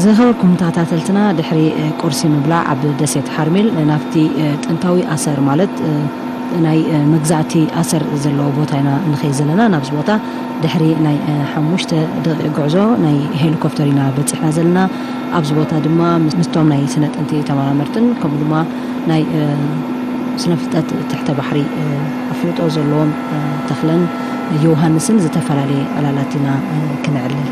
ዝኸበርኩም ተኸታተልትና፣ ድሕሪ ቁርሲ ምብላዕ ኣብ ደሴት ሓርሚል ናብቲ ጥንታዊ ኣሰር፣ ማለት ናይ መግዛእቲ ኣሰር ዘለዎ ቦታ ኢና ንኸይድ ዘለና። ናብዚ ቦታ ድሕሪ ናይ ሓሙሽተ ደቂቕ ጉዕዞ ናይ ሄሊኮፕተር ኢና በፂሕና ዘለና። ኣብዚ ቦታ ድማ ምስቶም ናይ ስነ ጥንቲ ተመራመርትን ከምኡ ድማ ናይ ስነ ፍልጠት ትሕተ ባሕሪ ኣፍልጦ ዘለዎም ተኽለን ዮሃንስን ዝተፈላለየ ዕላላት ኢና ክነዕልል።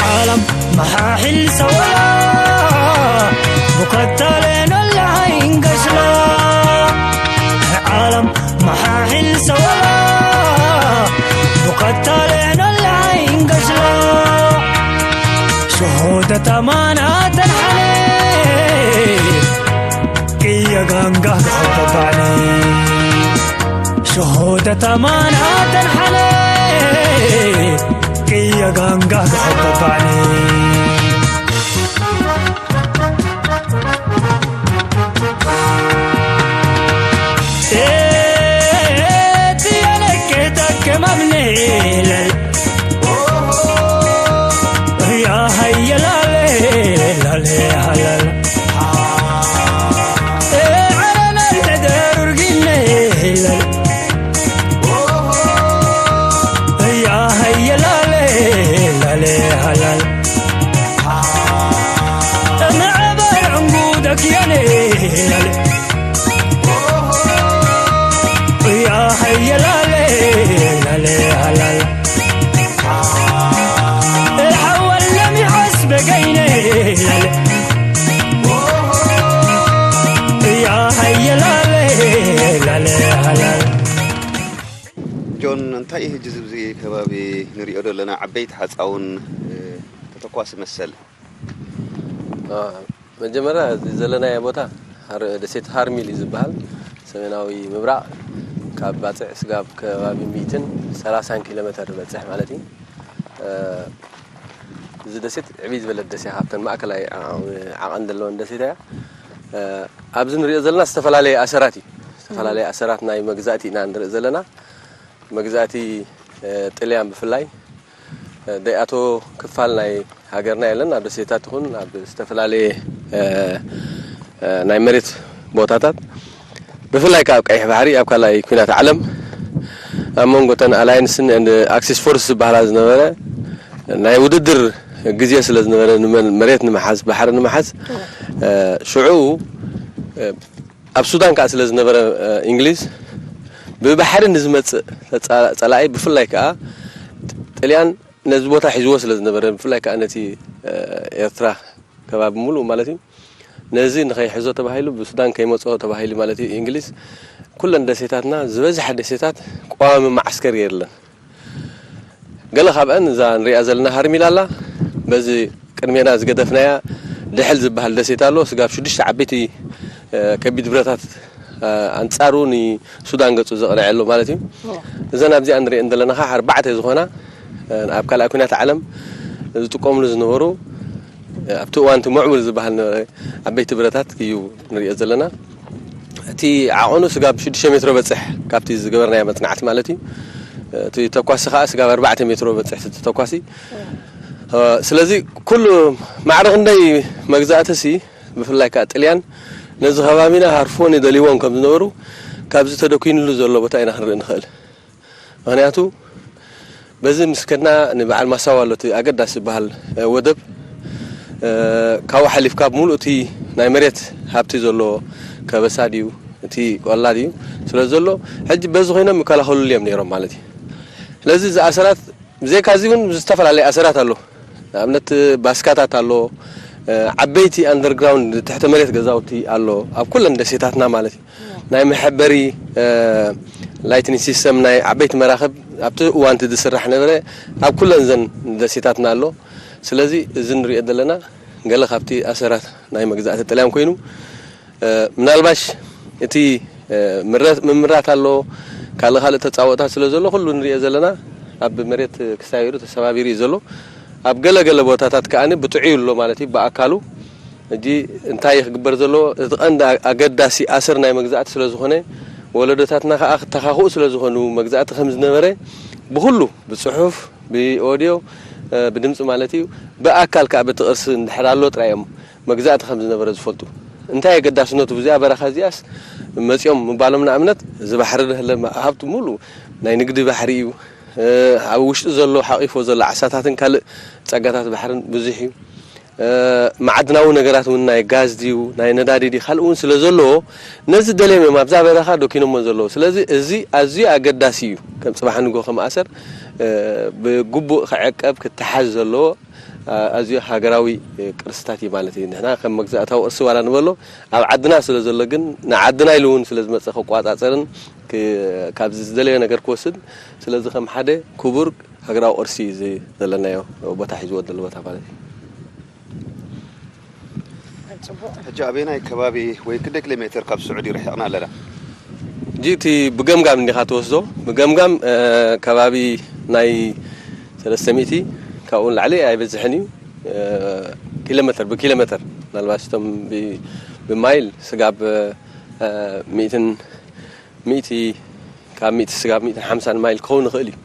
ዓለም መሓሒል ሰወላ ብኸተለ ነላይን ገሽላ። ዓለም መሓሒል ሰወላ ብኸተለ ነላይን ገሽላ። ሽሆ ተተማና ተንሓነ ቅየ ጋንጋ ተኸበባኒ። ሽሆ ተተማና ተንሓነ ቅየ ጋንጋ ተኸበባኒ። ጆን፣ እንታይ እዩ ሕጂ ዝብዚ ከባቢ ንሪኦ ዘለና? ዓበይቲ ሓፃውን ተተኳሲ መሰል። መጀመርያ እዚ ዘለናዮ ቦታ ደሴት ሃርሚል እዩ ዝበሃል። ሰሜናዊ ምብራቕ ካብ ባፅዕ ስጋብ ከባቢ ሚእትን ሰላሳን ኪሎ ሜትር ዝበፅሕ ማለት እዩ። እዚ ደሴት ዕብይ ዝበለት ደሴት፣ ካብተን ማእከላይ ዓቐን ዘለወን ደሴት እያ። ኣብዚ ንሪኦ ዘለና ዝተፈላለየ ኣሰራት እዩ። ዝተፈላለየ ኣሰራት ናይ መግዛእቲ ኢና ንርኢ ዘለና። መግዛእቲ ጥልያን ብፍላይ ደይኣቶ ክፋል ናይ ሃገርና የለን። ኣብ ደሴታት ይኹን ኣብ ዝተፈላለየ ናይ መሬት ቦታታት፣ ብፍላይ ከዓ ኣብ ቀይሕ ባሕሪ ኣብ ካልኣይ ኩናት ዓለም ኣብ መንጎ ተን ኣላይንስን ኣክሲስ ፎርስ ዝበሃላ ዝነበረ ናይ ውድድር ግዜ ስለ ዝነበረ፣ መሬት ንምሓዝ፣ ባሕሪ ንምሓዝ፣ ሽዑ ኣብ ሱዳን ከዓ ስለ ዝነበረ እንግሊዝ ብባሕሪ ንዝመፅእ ፀላኢ፣ ብፍላይ ከዓ ጥልያን ነዚ ቦታ ሒዝዎ ስለ ዝነበረ፣ ብፍላይ ከዓ ነቲ ኤርትራ ከባቢ ሙሉእ ማለት እዩ፣ ነዚ ንኸይሕዞ ተባሂሉ፣ ብሱዳን ከይመፅኦ ተባሂሉ ማለት እዩ። እንግሊዝ ኩለን ደሴታትና፣ ዝበዝሐ ደሴታት ቀዋሚ መዓስከር የለን። ገለ ካብአን እዛ ንሪኣ ዘለና ሃርሚላ ኣላ። በዚ ቅድሜና ዝገደፍናያ ድሕል ዝበሃል ደሴት ኣሎ። ስጋብ ሽዱሽተ ዓበይቲ ከቢድ ብረታት ኣንፃሩ ንሱዳን ገፁ ዘቕንዐ ኣሎ ማለት እዩ። እዘን ኣብዚኣ ንሪአን ዘለና ከዓ ኣርባዕተ ዝኾና ኣብ ካልኣይ ኩናት ዓለም ዝጥቀምሉ ዝነበሩ ኣብቲ እዋን እቲ ምዕቡል ዝበሃል ነበረ፣ ዓበይቲ ብረታት እዩ ንሪኦ ዘለና። እቲ ዓቐኑ ስጋብ ሽዱሽተ ሜትሮ በጽሕ፣ ካብቲ ዝገበርናዮ መጽናዕቲ ማለት እዩ። እቲ ተኳሲ ከዓ ስጋብ ኣርባዕተ ሜትሮ በጽሕ እቲ ተኳሲ። ስለዚ ኩሉ ማዕረ ክንደይ መግዛእትሲ፣ ብፍላይ ከዓ ጥልያን ነዚ ከባቢና ሃርፎን ይደልይዎን ከም ዝነበሩ ካብዚ ተደኪንሉ ዘሎ ቦታ ኢና ክንርኢ ንኽእል። ምኽንያቱ በዚ ምስ ከድና ንበዓል ማሳዋ ኣሎ እቲ ኣገዳሲ ዝበሃል ወደብ፣ ካብኡ ሓሊፍካ ብምሉእ እቲ ናይ መሬት ሃብቲ ዘሎ ከበሳ ድዩ እቲ ቆላ ድዩ ስለ ዘሎ፣ ሕጂ በዚ ኮይኖም ይከላኸሉሉ እዮም ነይሮም ማለት እዩ። ስለዚ እዚ ኣሰራት ብዘይካ እዚ እውን ዝተፈላለየ ኣሰራት ኣሎ። ንኣብነት ባስካታት ኣሎ፣ ዓበይቲ ኣንደርግራውንድ ትሕተ መሬት ገዛውቲ ኣሎ ኣብ ኩለን ደሴታትና ማለት እዩ። ናይ መሐበሪ ላይትኒንግ ሲስተም ናይ ዓበይቲ መራኽብ ኣብቲ እዋንቲ ዝስራሕ ነበረ፣ ኣብ ኩለን ዘን ደሴታትና ኣሎ። ስለዚ እዚ ንሪኦ ዘለና ገለ ካብቲ ኣሰራት ናይ መግዛእቲ ጥልያን ኮይኑ፣ ምናልባሽ እቲ ምምራት ኣሎ፣ ካልእ ካልእ ተፃወታት ስለ ዘሎ ኩሉ ንሪኦ ዘለና ኣብ መሬት ክሳቢሩ ተሰባቢሩ እዩ ዘሎ። ኣብ ገለ ገለ ቦታታት ከኣ ብጥዑይ ኣሎ ማለት እዩ ብኣካሉ። ሕጂ እንታይ ክግበር ዘለዎ፣ እቲ ቀንዲ ኣገዳሲ ኣሰር ናይ መግዛእቲ ስለ ዝኾነ፣ ወለዶታትና ከኣ ክተኻኽኡ ስለ ዝኾኑ፣ መግዛእቲ ከም ዝነበረ ብኹሉ ብፅሑፍ ብኦድዮ ብድምፂ ማለት እዩ፣ ብኣካል ከኣ በቲ ቅርሲ እንድሕር ኣሎ ጥራይ እዮም መግዛእቲ ከም ዝነበረ ዝፈልጡ። እንታይ ኣገዳስነቱ ብዚኣ በረኻ እዚኣስ መፂኦም ምባሎም፣ ንኣብነት እዚ ባሕሪ ደህለ ሃብቲ ሙሉ ናይ ንግዲ ባሕሪ እዩ። ኣብ ውሽጢ ዘሎ ሓቂፎ ዘሎ ዓሳታትን ካልእ ፀጋታት ባሕርን ብዙሕ እዩ። መዓድናዊ ነገራት እውን ናይ ጋዝ ድዩ ናይ ነዳዲ ድዩ ካልእ እውን ስለ ዘለዎ፣ ነዚ ደልዮም እዮም ኣብዛ በረኻ ዶኪኖሞ ዘለዉ። ስለዚ እዚ ኣዝዩ ኣገዳሲ እዩ፣ ከም ፅባሕ ንጎ ከመኣሰር ብግቡእ ክዕቀብ ክተሓዝ ዘለዎ ኣዝዩ ሃገራዊ ቅርስታት እዩ ማለት እዩ። ንሕና ከም መግዛእታዊ ቅርሲ ዋላ ንበሎ ኣብ ዓድና ስለ ዘሎ ግን ንዓድና ኢሉ እውን ስለ ዝመፀ ክቋፃፀርን ካብዚ ዝደለዮ ነገር ክወስድ፣ ስለዚ ከም ሓደ ክቡር ሃገራዊ ቅርሲ እዩ እዚ ዘለናዮ ቦታ ሒዝዎ ዘሎ ቦታ ማለት እዩ። ሕጂ ኣበየናይ ከባቢ ወይ ክንደይ ኪሎ ሜትር ካብ ስዑዲ ርሒቕና ኣለና? ሕጂ እቲ ብገምጋም እንዲኻ ትወስዶ፣ ብገምጋም ከባቢ ናይ ሰለስተ ሚእቲ፣ ካብኡ ንላዕሊ ኣይበዝሕን እዩ። ኪሎ ሜተር ብኪሎ ሜተር ምናልባት እቶም ብማይል ስጋብ ሚእትን ሚእቲ፣ ካብ ሚእቲ ስጋብ ሚእትን ሓምሳን ማይል ክኸውን ይኽእል እዩ።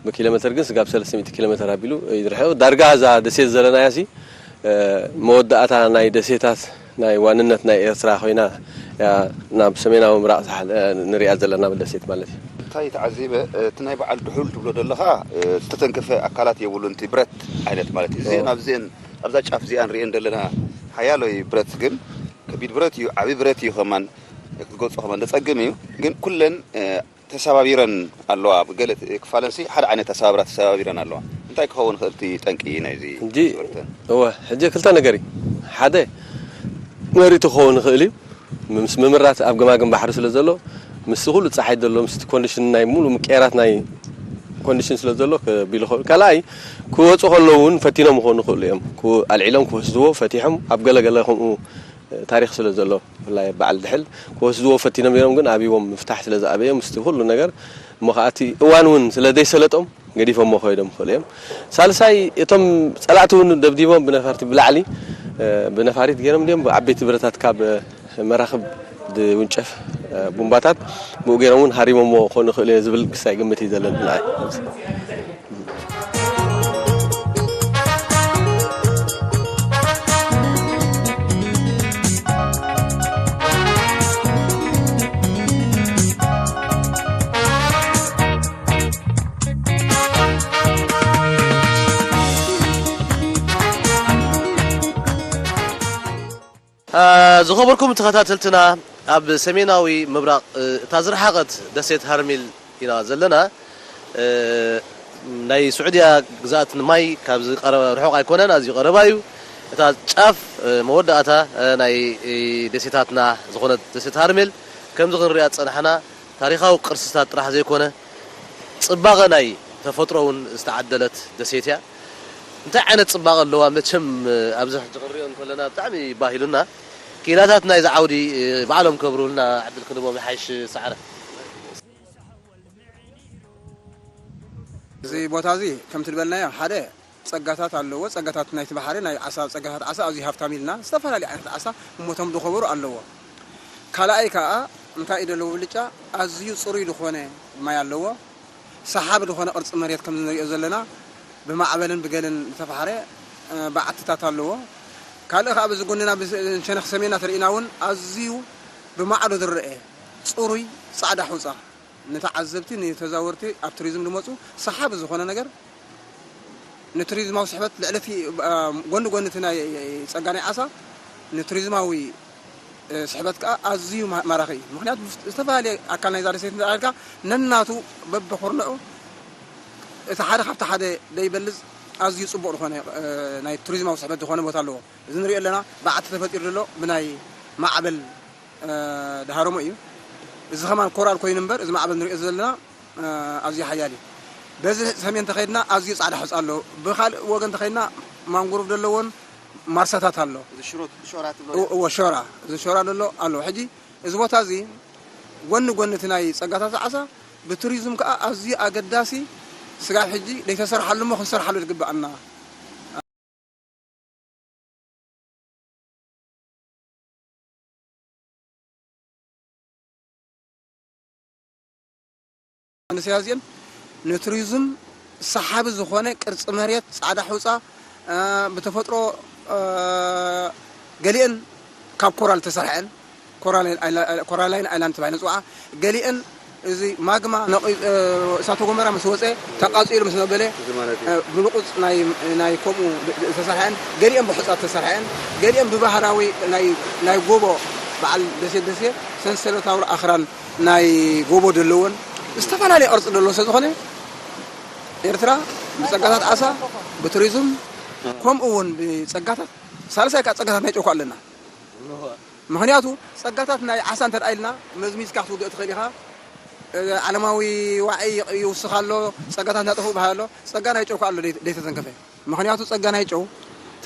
ብኪሎ ሜተር ግን ስጋብ ሰለስተ ሚእቲ ኪሎ ሜተር ኣቢሉ ይርሕቕ። ዳርጋ እዛ ደሴት ዘለናያ ሲ መወዳእታ ናይ ደሴታት ናይ ዋንነት ናይ ኤርትራ ኮይና እያ፣ ናብ ሰሜናዊ ምብራቕ ንሪኣ ዘለና ደሴት ማለት እዩ። እንታይ ተዓዚበ፣ እቲ ናይ በዓል ድሑል ትብሎ ዘለኻ ዝተተንከፈ ኣካላት የብሉን፣ እቲ ብረት ዓይነት ማለት እዩ። እዚአን ኣብዚአን ኣብዛ ጫፍ እዚኣ ንሪአን ዘለና ሓያሎይ ብረት ግን ከቢድ ብረት እዩ፣ ዓቢ ብረት እዩ፣ ከማን ክትገልጾ ከማን ዘጸግም እዩ። ግን ኩለን ተሰባቢረን ኣለዋ። ገለ ክፋለንሲ ሓደ ዓይነት ኣሰባብራ ተሰባቢረን ኣለዋ። እንታይ ክኸውን ይኽእል እቲ ጠንቂ ናይዚ ሕጂ? እወ፣ ሕጂ ክልተ ነገር እዩ። ሓደ መሪቱ ክኸውን ይኽእል እዩ። ምስ ምምራት ኣብ ገማግም ባሕሪ ስለ ዘሎ ምስቲ ኩሉ ጸሓይ ዘሎ ምስቲ ኮንዲሽን ናይ ሙሉ ምቅያራት ናይ ኮንዲሽን ስለ ዘሎ ከቢሉ ይኽእል። ካልኣይ ክወፁ ከለዉ እውን ፈቲኖም ክኾኑ ይኽእሉ እዮም። ኣልዒሎም ክወስድዎ ፈቲሖም ኣብ ገለገለ ከምኡ ታሪክ ስለ ዘሎ ብፍላይ በዓል ድሕል ክወስድዎ ፈቲኖም ነይሮም፣ ግን ኣብዎም ምፍታሕ ስለ ዝኣበየ ምስቲ ኩሉ ነገር እሞ ከዓ እቲ እዋን እውን ስለ ዘይሰለጦም ገዲፎሞ ክኸይዶም ይኽእሉ እዮም። ሳልሳይ እቶም ፀላእቲ እውን ደብዲቦም ብነፋርቲ ብላዕሊ ብነፋሪት ገይሮም ድዮም ብዓበይቲ ብረታት ካብ መራኽብ ዝውንጨፍ ቡምባታት ብኡ ገይሮም እውን ሃሪሞሞ ክኾኑ ይኽእሉ እዮም ዝብል ክሳይ ግምት እዩ ዘለኒ ንዓይ። ዝኸበርኩም ተኸታተልትና ኣብ ሰሜናዊ ምብራቕ እታ ዝረሓቐት ደሴት ሃርሚል ኢና ዘለና። ናይ ስዑድያ ግዝኣት ንማይ ካብዚ ቀረባ ርሑቕ ኣይኮነን፣ ኣዝዩ ቀረባ እዩ። እታ ጫፍ መወዳእታ ናይ ደሴታትና ዝኾነት ደሴት ሃርሜል ከምዚ ክንሪኣ ዝጸናሕና ታሪኻዊ ቅርስታት ጥራሕ ዘይኮነ ጽባቐ ናይ ተፈጥሮ እውን ዝተዓደለት ደሴት እያ። እንታይ ዓይነት ጽባቐ ኣለዋ? መቸም ኣብዚ ሕጂ ክንሪኦ እንከለና ብጣዕሚ ባህ ኢሉና። ኪኢላታት ናይዚ ዓውዲ ባዕሎም ከብርሁልና ዕድል ክንቦም ይሓይሽ። ሰዓረ። እዚ ቦታ እዚ ከምቲ ዝበልናዮ ሓደ ጸጋታት ኣለዎ። ጸጋታት ናይቲ ባሕሪ፣ ናይ ዓሳ፣ ጸጋታት ዓሳ ኣዝዩ ሃብታም ኢልና፣ ዝተፈላለዩ ዓይነት ዓሳ እሞቶም ዝኸበሩ ኣለዎ። ካልኣይ ከኣ እንታይ እዩ ዘለዎ ብልጫ? ኣዝዩ ጽሩይ ዝኾነ ማይ ኣለዎ። ሰሓቢ ዝኾነ ቅርጺ መሬት ከም ንሪኦ ዘለና ብማዕበልን ብገለን ዝተፋሕረ፣ እ፣ በዓትታት ኣለዎ። ካልእ ከኣ በዚ ጎንና ብስ-፣ ሸነኽ ሰሜንና ተርእና እውን ኣዝዩ ብማዕዶ ዝረአ ጽሩይ ጻዕዳ ሑጻ ንተዓዘብቲ፣ ንተዛወርቲ፣ ኣብ ቱሪዝም ዝመጹ ሰሓቢ ዝኾነ ነገር ንቱሪዝማዊ ስሕበት ልዕሊ እቲ፣ እ፣ ጎኒ ጎኒ እቲ ናይ ጸጋ ናይ ዓሳ ንቱሪዝማዊ፣ እ፣ ስሕበት ከኣ ኣዝዩ ማ-፣ ማራኺ እዩ። ምኽንያቱ ብፍ-፣ ዝተፈላለየ ኣካል ናይዛ ደሴት እንተ ኣልካ ነናቱ በብኹርንዑ እቲ ሓደ ካብቲ ሓደ ደይበልጽ ኣዝዩ ጽቡቕ ዝኾነ፣ እ፣ ናይ ቱሪዝማዊ ስሕበት ዝኾነ ቦታ ኣለዎ። እዚ ንሪኦ ኣለና በዓቲ ተፈጢሩ ዘሎ ብናይ ማዕበል፣ እ፣ ድሃረሞ እዩ። እዚ ኸማን ኮራል ኮይኑ እምበር እዚ ማዕበል ንሪኦ ዘለና፣ እ፣ ኣዝዩ ሓያል እዩ። በዚ ሰሜን ተኸይድና ኣዝዩ ጻዕዳ ሑጻ ኣሎ። ብኻልእ ወገን ተኸይድና ማንግሩቭ ዘለዎን ማርሳታት ኣሎ። እዚ ሽሮ-፣ ሾራ ትብሎ እዎ፣ እዎ፣ ሾራ። እዚ ሾራ ዘሎ ኣሎ። ሕጂ እዚ ቦታ እዚ ጎኒ ጎኒ እቲ ናይ ጸጋታት ዓሳ ብቱሪዝም ከኣ ኣዝዩ ኣገዳሲ፣ ስጋብ ሕጂ ደይተሰርሓሉ እሞ ክንሰርሓሉ ዝግብኣና። መንእሰያት እዚኦም ንቱሪዝም ሰሓቢ ዝኾነ ቅርጺ መሬት፣ ጻዕዳ ሑጻ፣ እ፣ ብተፈጥሮ፣ እ፣ ገሊአን ካብ ኮራል ተሰርሐን፣ ኮራላይን ኣይላ-፣ ኮራላይን ኣይላንድ ተባሂለን ዝጽውዓ፣ ገሊአን እዚ ማግማ ነቒ-፣ እ፣ እሳተ ጎመራ ምስ ወጸ፣ ተቃጺሉ ምስ ነበለ፣ እዚ ማለት እዩ። እ፣ ብንቑጽ ናይ፣ ናይ ከምኡ ዝተሰርሐን፣ ገሊአን ብሑጻ ዝተሰርሐን፣ ገሊአን ብባህራዊ ናይ፣ ናይ ጎቦ በዓል ደሴት ደሴ ሰንሰለታዊ ኣኽራን ናይ ጎቦ ዘለዎን ዝተፈላለየ ቅርጺ ዘለዎ ስለ ዝኾነ፣ ኤርትራ ብጸጋታት ዓሳ፣ ብቱሪዝም፣ ከምኡ እውን ብጸጋታት፣ ሳልሳይ ከኣ ጸጋታት ናይ ጨው ከኣ ኣለና። ምኽንያቱ ጸጋታት ናይ ዓሳ እንተ ደኣ ኢልና መዝሚዝካ ክትውድኦ ትኽእል ኢኻ። እ፣ ዓለማዊ ዋዒ ይውስኽ ኣሎ፣ ጸጋታት እናጠፍኡ ይበሃል ኣሎ። ጸጋ ናይ ጨው ከኣ ኣሎ ደይ-፣ ደይተተንከፈ። ምኽንያቱ ጸጋ ናይ ጨው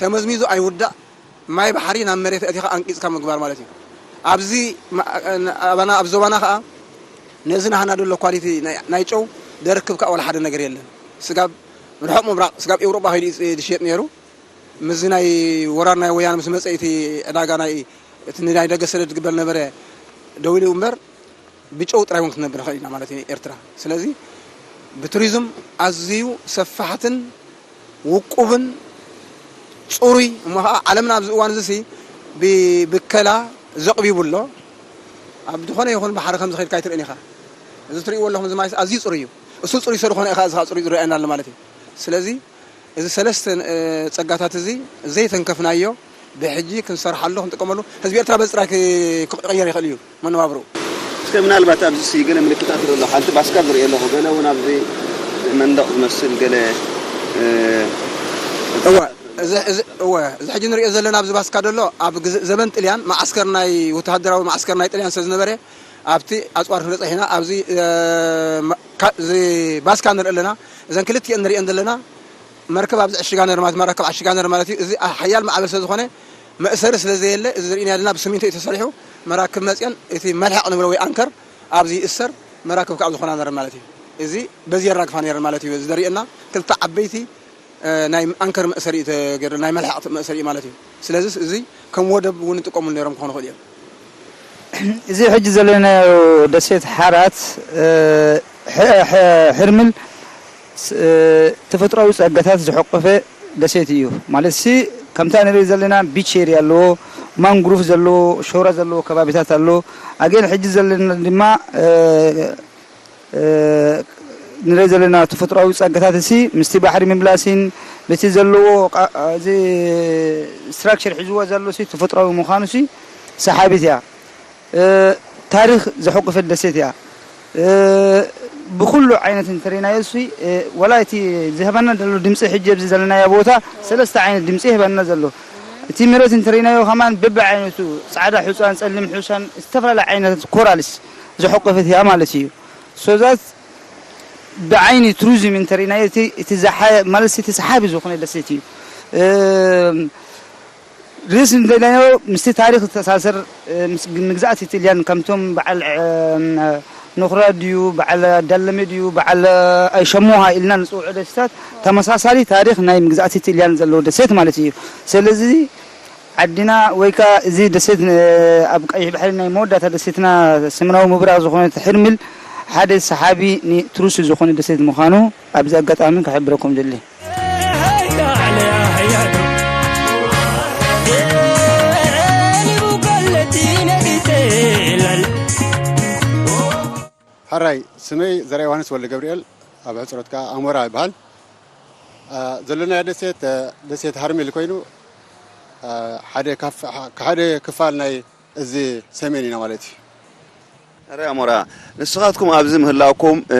ተመዝሚዙ ኣይውዳእ፣ ማይ ባሕሪ ናብ መሬት ኣእቲኻ ኣንቂጽካ ምግባር ማለት እዩ። ኣብዚ ማ-፣ ኣባና፣ ኣብ ዞባና ከኣ ነዚ ናህና ዘሎ ኳሊቲ ናይ፣ ናይ ጨው ደርክብ ከኣ ወላ ሓደ ነገር የለን። ስጋብ ርሑቕ ምብራቕ፣ ስጋብ ኤውሮጳ ከይዱ ይጽ-፣ ዝሽየጥ ነይሩ። ምስዚ ናይ ወራር ናይ ወያነ ምስ መጸ፣ እቲ ዕዳጋ ናይ፣ እቲ ንናይ ደገ ሰደድ ዝግበር ነበረ ደው ኢሉ እምበር፣ ብጨው ጥራይ እውን ክትነብር ንኽእል ኢና ማለት እዩ ኤርትራ። ስለዚ ብቱሪዝም ኣዝዩ ሰፋሕትን ውቁብን ጽሩይ፣ እሞ ኸዓ ዓለምና ኣብዚ እዋን እዚ ሲ ብብከላ ዘቕቢቡ ኣሎ። ኣብ ዝኾነ ይኹን ባሕሪ ከም ዝኸድካ ኣይትርእን ኢኻ። እዚ ትርእይዎ ኣለኹም፣ እዚ ማይ ኣዝዩ ጽሩይ እዩ። እሱ ጽሩይ ስለ ዝኾነ ኢኻ እዚ ኸዓ ጽሩይ ዝረኣየና ኣሎ ማለት እዩ። ስለዚ እዚ ሰለስተ፣ እ፣ ጸጋታት እዚ ዘይተንከፍናዮ ብሕጂ ክንሰርሓሉ ክንጥቀመሉ፣ ህዝቢ ኤርትራ በዚ ጥራይ ክ-፣ ክቕየር ይኽእል እዩ መነባብርኡ። እስከ ምናልባት ኣብዚ ሲ ገለ ምልክታት ዘሎ፣ ሓንቲ ባስካ ዝርእዮ ኣለኹ፣ ገለ እውን ኣብዚ መንደቕ ዝመስል ገለ፣ እ፣ እወ፣ እዚ፣ እዚ፣ እወ፣ እዚ ሕጂ ንርእዮ ዘለና ኣብዚ ባስካ ዘሎ ኣብ ግዜ ዘበን ጥልያን መዓስከር ናይ ወተሃደራዊ መዓስከር ናይ ጥልያን ስለ ዝነበረ ኣብቲ ኣጽዋር ክንርኢ ጸኒሕና ኣብዚ፣ እ፣ መ-፣ ካ-፣ እዚ ባስካ ንርኢ ኣለና። እዘን ክልቲኤን ንርእየን ዘለና መርከብ ኣብዚ ዕሽጋ ነር ማለት መራከብ ዕሽጋ ነር ማለት እዩ። እዚ ሓያል ማዕበል ስለ ዝኾነ መእሰሪ ስለ ዘየለ እዚ ዝርእና ዘለና ብስሚንቶ እዩ ተሰሪሑ። መራክብ መጽየን እቲ መልሕቕ ንብሎ ወይ ኣንከር ኣብዚ ይእሰር፣ መራክብ ከኣ ዝኾና ነረን ማለት እዩ። እዚ በዚ የራግፋ ነረን ማለት እዩ። እዚ ዘርእየና ክልተ ዓበይቲ፣ እ፣ ናይ ኣንከር መእሰሪ እዩ ተገይሩ፣ ናይ መልሕቕ መእሰሪ እዩ ማለት እዩ። ስለዚ እዚ ከም ወደብ እውን ይጥቀሙሉ ነሮም ክኾኑ ይኽእሉ እዮም። እዚ ሕጂ ዘለናዮ ደሴት ሓራት፣ እ፣ ሕ-፣ ሕ-፣ ሕርምል ስ-፣ እ፣ ተፈጥሮኣዊ ጸጋታት ዝሐቆፈ ደሴት እዩ። ማለት ሲ፣ ከምታ ንርኢ ዘለና ቢች ኤርያ ኣለዎ፣ ማንግሩቭ ዘለዎ፣ ሾራ ዘለዎ ከባቢታት ኣሎ። ኣገን ሕጂ ዘለና ድማ፣ እ፣ እ፣ ንርኢ ዘለና ተፈጥሮኣዊ ጸጋታት ሲ፣ ምስቲ ባሕሪ ምምላሲን፣ በቲ ዘለዎ ቃ-፣ እዚ ስትራክቸር ሒዝዎ ዘሎ ሲ፣ ተፈጥሮኣዊ ምዃኑ ሲ፣ ሰሓቢት እያ። እ፣ ታሪኽ ዘሐቁፈት ደሴት እያ። እ፣ ብኹሉ ዓይነት እንተሪናዮ እሱይ፣ እ፣ ወላ እቲ ዝህበና ዘሎ ድምፂ ሕጂ ኣብዚ ዘለናዮ ቦታ ሰለስተ ዓይነት ድምፂ ይህበና ዘሎ። እቲ መሬት እንተሪናዮ ከማን በቢ ዓይነቱ ፃዕዳ ሑፃን ፀሊም ሑፃን ዝተፈላለየ ዓይነት ኮራልስ ዘሐቆፈት እያ ማለት እዩ። So that ብዓይኒ ቱሪዝም እንተሪናዮ እቲ፣ እቲ ዝሓ-፣ ማለት እቲ ሰሓቢ ዝኾነ ደሴት እዩ። እ፣ ርእስ እንደናዮ ምስቲ ታሪኽ ዝተሳሰር፣ እ፣ ምስ ግ-፣ መግዛእቲ ጥልያን ከምቶም በዓል፣ እ፣ ንኹራ ድዩ፣ በዓል ኣዳለመ ድዩ፣ በዓል ኣይሸሞሃ ኢልና ንጽውዖ ደሴታት ተመሳሳሊ ታሪኽ ናይ መግዛእቲ ጥልያን ዘለዎ ደሴት ማለት እዩ። ስለዚ ዓድና ወይ ከኣ እዚ ደሴት ን-፣ ኣብ ቀይሕ ባሕሪ ናይ መወዳእታ ደሴትና ሰሜናዊ ምብራቕ ዝኾነት ሄርሚል ሓደ ሰሓቢ ንቱሪስት ዝኾነ ደሴት ምዃኑ ኣብዚ ኣጋጣሚ ክሕብረኩም ደሊ። ሕራይ፣ ስመይ ዘርኣ ዮሃንስ ወልደ ገብርኤል፣ ኣብ ሕጽሮት ከኣ ኣሞራ ይበሃል። አ፣ ዘሎናዮ ደሴት፣ አ፣ ደሴት ሃርሚል ኮይኑ፣ አ፣ ሓደ ካፍ-፣ ሓደ ክፋል ናይ እዚ ሰሜን ኢና ማለት እዩ። ሕራይ ኣሞራ፣ ንስኻትኩም ኣብዚ ምህላውኩም፣ እ፣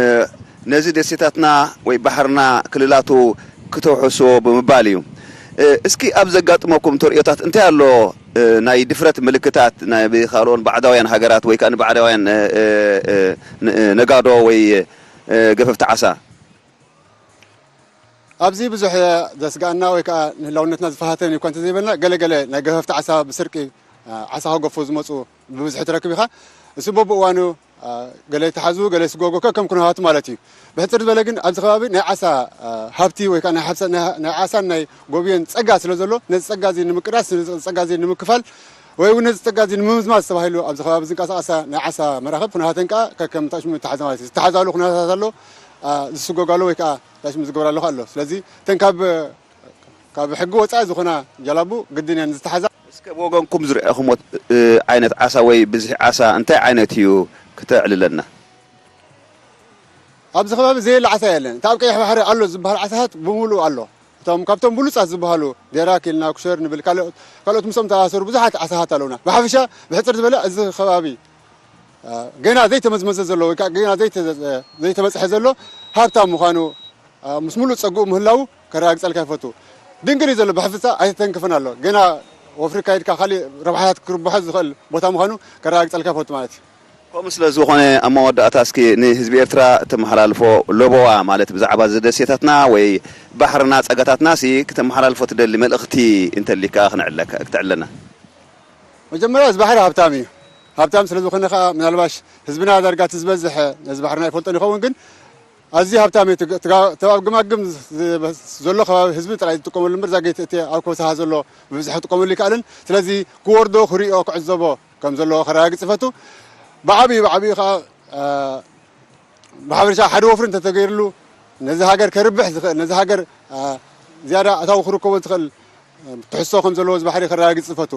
ነዚ ደሴታትና ወይ ባሕርና ክልላቱ ክተውሕስዎ ብምባል እዩ። እ፣ እስኪ ኣብ ዘጋጥመኩም ተርእዮታት እንታይ ኣሎ? እ፣ ናይ ድፍረት ምልክታት ናይ ብኻልኦን ባዕዳውያን ሃገራት ወይ ከኣ ንባዕዳውያን፣ እ፣ እ፣ እ፣ ን-፣ እ፣ ነጋዶ ወይ፣ እ፣ ገፈፍቲ ዓሳ? ኣብዚ ብዙሕ ዘስግኣና ወይ ከኣ ንህላውነትና ዝፈታተን እኳ እንተዘይበልና፣ ገለ ገለ ናይ ገፈፍቲ ዓሳ ብስርቂ፣ አ፣ ዓሳ ከገፉ ዝመጹ ብብዝሒ ትረክብ ኢኻ። እሱ በብእዋኑ፣ አ፣ ገለ ይተሓዙ፣ ገለ ይስጎጎ፣ ከከም ኩነታቱ ማለት እዩ። ብሕጽር ዝበለ ግን ኣብዚ ከባቢ ናይ ዓሳ፣ አ፣ ሃብቲ ወይ ከኣ ናይ ሓብሳ-፣ ናይ፣ ናይ ዓሳን ናይ ጎብዮን ጸጋ ስለ ዘሎ፣ ነዚ ጸጋ እዚ ንምቅዳስ፣ ነዚ ጸጋ እዚ ንምክፋል ወይ እውን ነዚ ጸጋ እዚ ንምምዝማዝ ተባሂሉ ኣብዚ ከባቢ ዝንቀሳቐሳ ናይ ዓሳ መራኽብ ኩነታተን ከኣ ከከም ጣሽሙ ይተሓዛ ማለት እዩ። ዝተሓዛሉ ኩነታት ኣሎ፣ አ፣ ዝስጎጋሉ ወይ ከኣ ጣሽሙ ዝገብራሉ ኣሎ። ስለዚ እተን ካብ፣ ካብ ሕጊ ወጻኢ ዝኾና ጃላቡ ግድን እየን ዝተሓዛ። እስከ ብወገንኩም ዝረኣኹምዎ፣ እ፣ ዓይነት ዓሳ ወይ ብዝሒ ዓሳ እንታይ ዓይነት እዩ ክተዕልለና? ኣብዚ ከባቢ ዘየለ ዓሳ የለን። እቲ ኣብ ቀይሕ ባሕሪ ኣሎ ዝበሃል ዓሳታት ብምሉእ ኣሎ። እቶም፣ ካብቶም ብሉጻት ዝበሃሉ ዴራክ ኢልና፣ ኩሸር ንብል፣ ካልኦት፣ ካልኦት ምስኦም ተኣሳሰሩ ብዙሓት ዓሳታት ኣለውና። ብሓፈሻ ብሕጽር ዝበለ እዚ ከባቢ፣ አ፣ ገና ዘይተመዝመዘ ዘሎ ወይ ከኣ ገና ዘይተ-፣ ዘይተበጽሐ ዘሎ ሃብታም ምዃኑ፣ አ፣ ምስ ሙሉእ ጸግኡ ምህላዉ ከረጋግጸልካ ይፈቱ። ድንግል እዩ ዘሎ፣ ብሕፍጻ ኣይተተንክፍን ኣሎ። ገና ወፍሪ ካይድካ ካሊእ ረብሓታት ክርብሖ ዝኽእል ቦታ ምዃኑ ከረጋግጸልካ ይፈቱ ማለት እዩ። ከምኡ ስለ ዝኾነ፣ ኣብ መወዳእታ እስኪ ንህዝቢ ኤርትራ እተመሓላልፎ ለበዋ፣ ማለት ብዛዕባ እዚ ደሴታትና ወይ ባሕርና ጸጋታትና ሲ ክተመሓላልፎ ትደሊ መልእኽቲ እንተሊካ ክነዕለካ፣ ክተዕለና። መጀመርያ እዚ ባሕሪ ሃብታም እዩ። ሃብታም ስለ ዝኾነ ከኣ ምናልባሽ ህዝብና ዳርጋ እቲ ዝበዝሐ ነዚ ባሕርና ኣይፈልጦን ይኸውን፣ ግን ኣዝዩ ሃብታም እዩ። ትግ-፣ ትጋ-፣ ኣብ ገማግም ዝ-፣ ዘሎ ከባቢ ህዝቢ ጥራይ ዝጥቀመሉ እምበር፣ ዛጌት እቲ ኣብ ከበሳኻ ዘሎ ብብዝሒ ክጥቀመሉ ይከኣልን። ስለዚ ክወርዶ፣ ክሪኦ፣ ክዕዘቦ ከም ዘለዎ ከረጋግጽ ይፈቱ። ብዓብዩ፣ ብዓብዩ ከኣ፣ አ፣ ብሓፈሻ ሓደ ወፍሪ እንተተገይርሉ፣ ነዚ ሃገር ከርብሕ ዝኽእል፣ ነዚ ሃገር፣ አ፣ ዝያዳ ኣታዊ ክርከቦ ዝኽእል፣ አ፣ ትሕዝቶ ከም ዘለዎ እዚ ባሕሪ ከረጋግጽ ይፈቱ።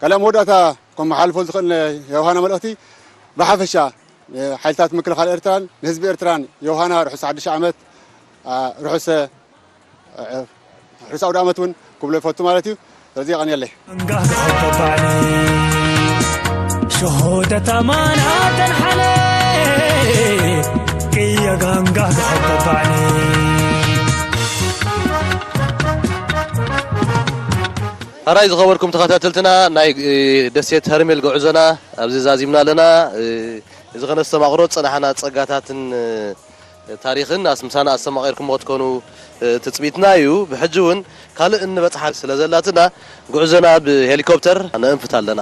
ካልእ መወዳእታ ከመሓላልፎ ዝኽእል ናይ ዮሃና መልእኽቲ፣ ብሓፈሻ ንሓይልታት ምክልኻል ኤርትራን ንህዝቢ ኤርትራን ዮሃና ርሑስ ሓድሽ ዓመት፣ አ፣ ርሑስ፣ አ፣ ርሑስ ኣውደ ዓመት እውን ክብሎ ይፈቱ ማለት እዩ። ስለዚ የቐንየለይ። ሸሆደታ ማና ተንሓለ ቅየ ጋንጋ ተኸበባኒ። ሕራይ ዝኸበርኩም ተኸታተልትና፣ ናይ፣ እ፣ ደሴት ሀርሜል ጉዕዞና ኣብዚ ዛዚምና ኣለና። እ፣ እዚ ከነስተማቕሮ ዝጸናሕና ጸጋታትን፣ እ፣ ታሪኽን ኣስ-፣ ምሳና ኣስተማቒርኩሞ ክትኮኑ፣ እ፣ ትጽቢትና እዩ። ብሕጂ እውን ካልእ እንበጽሓ ስለ ዘላትና፣ ጉዕዞና ብሄሊኮፕተር ነእንፍት ኣለና።